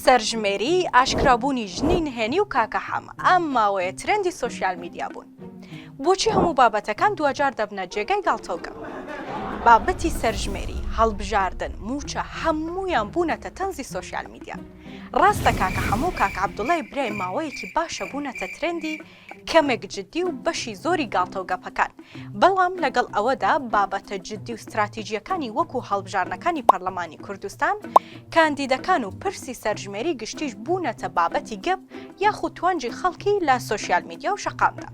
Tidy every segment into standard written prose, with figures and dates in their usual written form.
سەرژمێری، ئاشکرابوونی ژنی نهێنی و کاکە حەمە ئەم ماوەیە ترێندی سۆشیال میدیا بوون. بۆچی هەموو بابەتەکان دواجار دەبنە جێگای گاڵتەوگەپ؟ بابەتی سەرژمێری، هەڵبژاردن، مووچە هەموویان بوونەتە تەنزی سۆشیال میدیا. ڕاستە کاکە حەمە و کاک عەبدوڵای برای ماوەیەکی باشە بوونەتە ترێندی کەمێک جدی و بەشی زۆری گاڵتەوگەپەکان، بەڵام لەگەڵ ئەوەدا بابەتە جدی و ستراتیجییەکانی وەکو هەڵبژاردنەکانی پەرلەمانی کوردستان، کاندیدەکان و پرسی سەرژمێری گشتیش بوونەتە بابەتی گەپ یاخود توانجی خەڵکی لە سۆشیال میدیا و شەقامدا.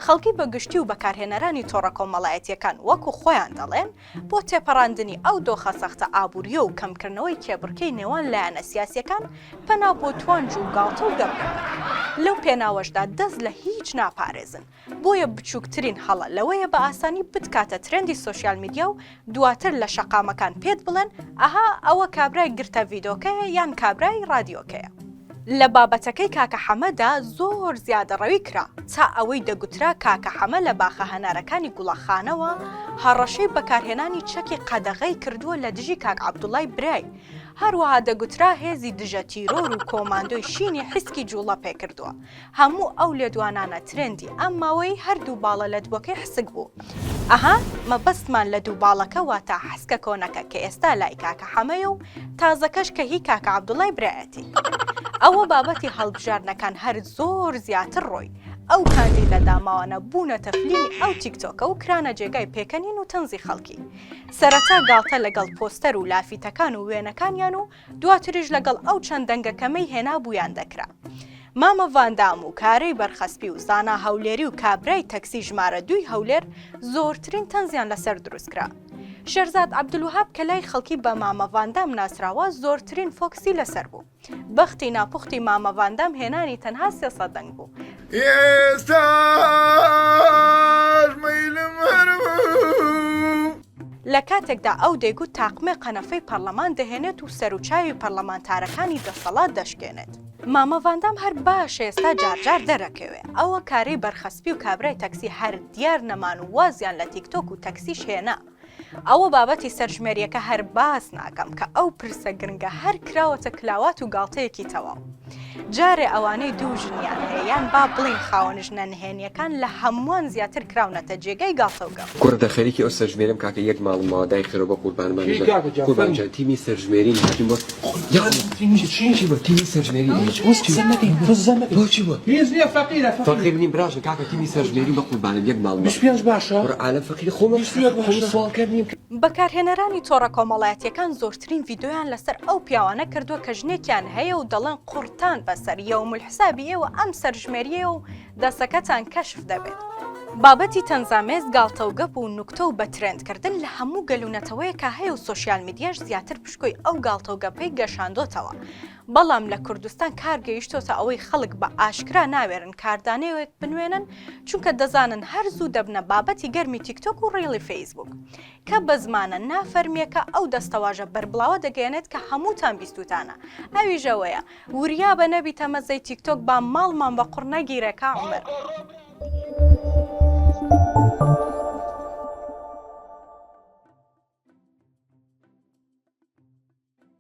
خەڵکی بە گشتی و بەکارهێنەرانی تۆڕە کۆمەڵایەتییەکان وەکو خۆیان دەڵێن، بۆ تێپەڕاندنی ئەو دۆخە سەختە ئابوورییە و کەمکردنەوەی کێبڕکێی نێوان لایەنە سیاسییەکان پەنا بۆ توانج و گاڵتە و گەپ دەبەن. لەو پێناوەشدا دەست لە هیچ ناپارێزن. بۆیە بچووکترین هەڵە لەوەیە بە ئاسانی بتکاتە ترێندی سۆشیال میدیا و دواتر لە شەقامەکان پێت بڵێن ئەها ئەوە کابرای گرتە ڤیدۆکەیە یان کابرای ڕادیۆکەیە. لە بابەتەکەی کاکە حەمە دا زۆر زیادەڕەوی کرا تا ئەوەی دەگوترا کاکە حەمە لە باخە هەنارەکانی گوڵەخانەوە هەڕەشەی بەکارهێنانی چەکی قەدەغەی کردووە لە دژی کاک عەبدوڵای برای، هەروەها دەگوترا هێزی دژە تیرۆر و کۆماندۆی شینی حیسکی جوڵە پێکردووە. هەموو ئەو لێدوانانە ترێندی ئەم ماوەی هەردوو باڵە لەتبوەکەی حسک بوو. ئەها مەبەستمان لە دوو باڵەکە واتە حسکە کۆنەکە کە ئێستا لای کاکە حەمەیە و تازەکەش کە هی کاکە عەبدوڵای برایەتی. ئەوە بابەتی هەڵبژاردنەکان هەر زۆر زیاتر ڕۆی. ئەو کاندیدە داماوانە بوونەتە فلیمی ئەو تیکتۆکە و کرانە جێگای پێکەنین و تەنزی خەڵکی. سەرەتا گاڵتە لەگەڵ پۆستەر و لافیتەکان و وێنەکانیان و دواتریش لەگەڵ ئەو چەند دەنگە کەمەی هێنابوویان دەکرا. مامە ڤاندام و کارەی بەرخەسپی و زانا هەولێری و کابرای تەکسی ژمارە دووی هەولێر زۆرترین تەنزیان لەسەر دروستکرا. شێرزاد عەبدولوەهاب کە لای خەڵکی بە مامە ڤاندام ناسراوە زۆرترین فۆکسی لەسەر بوو. بەختی ناپوختی مامە ڤاندام هێنانی تەنها 300 دەنگ بوو. ئێستاش مەیلم هەر بوو. لە کاتێکدا ئەو دەیگوت تاقمێ قەنەفەی پەڕلەمان دەهێنێت و سەروچاوی پەڕلەمانتارەکانی دەسەڵات دەشکێنێت. مامە ڤاندام هەر باشە ئێستا جار جار دەرەکەوێ. ئەوە کارەی بەرخەسپی و کابرای تەکسی هەر دیار نەمان و وازیان لە تیکتۆک و تەکسیش هێنا. ئەوە بابەتی سەرژمێریەکە هەر باس ناکەم کە ئەو پرسە گرنگە هەر کراوەتە کلاوات و گاڵتەیەکی تەواو. جارێ ئەوانەی دوو ژنیان هەیە یان با بڵێین خاوەن ژنە نهێنیەکان لە هەمووان زیاتر کراونەتە جێگای گاڵتەوگەپ. کوڕە دە خەریکی ئەو سەرژمێرەم کاکە یەک ماڵم ماوە دای خێرۆ بە قوربانمان چی کاکە جان قوربان فەرموو. جان تیمی سەرژمێرین هاتین بۆ یاخوا تیمی چی؟ چی بووە تیمی سەرژمێرین هیچ وەس قسە نەکەین قسە نەکەین بۆ چی بووە هیچ نییە فەقیرە فەقیر فەقیر نیم براژن کاکە تیمی سەرژمێرین بە قوربانم یەک ماڵم ماوە 25 باشە کوڕە عالەم فەقیر خۆم 21 خۆم باشە سواڵکەر نیم. بەکارهێنەرانی تۆڕە کۆمەڵایەتیەکان زۆرترین ڤیدۆیان لەسەر ئەو پیاوانە کردووە کە ژنێکیان هەیە و دەڵێن قوڕتان بەسەر یەومولحسابی ئێوە ئەم سەرژمێریەیە و دەسەکەتان کەشف دەبێت. بابەتی تەنزامێز گاڵتەوگەپ و نوکتە و بەترێندکردن لە هەموو گەل و نەتەوەیەکا هەیە و سۆشیال میدیاش زیاتر پشکۆی ئەو گاڵتەوگەپەی گەشاندۆتەوە بەڵام لە کوردستان کار گەیشتۆتە ئەوەی خەڵک بە ئاشکرا ناوێرن کاردانەوەیەک بنوێنن چونکە دەزانن هەر زوو دەبنە بابەتی گەرمی تیکتۆک و ڕیڵی فەیسبوک کە بە زمانە نا فەرمیەکە ئەو دەستەواژە بەربڵاوە دەگەیەنێت کە هەمووتان بیستوتانە ئەویش ئەوەیە وریابە نەبیتە مەزەی تیکتۆک با ماڵمان بە قوڕ نەگیرێ کا عومەر.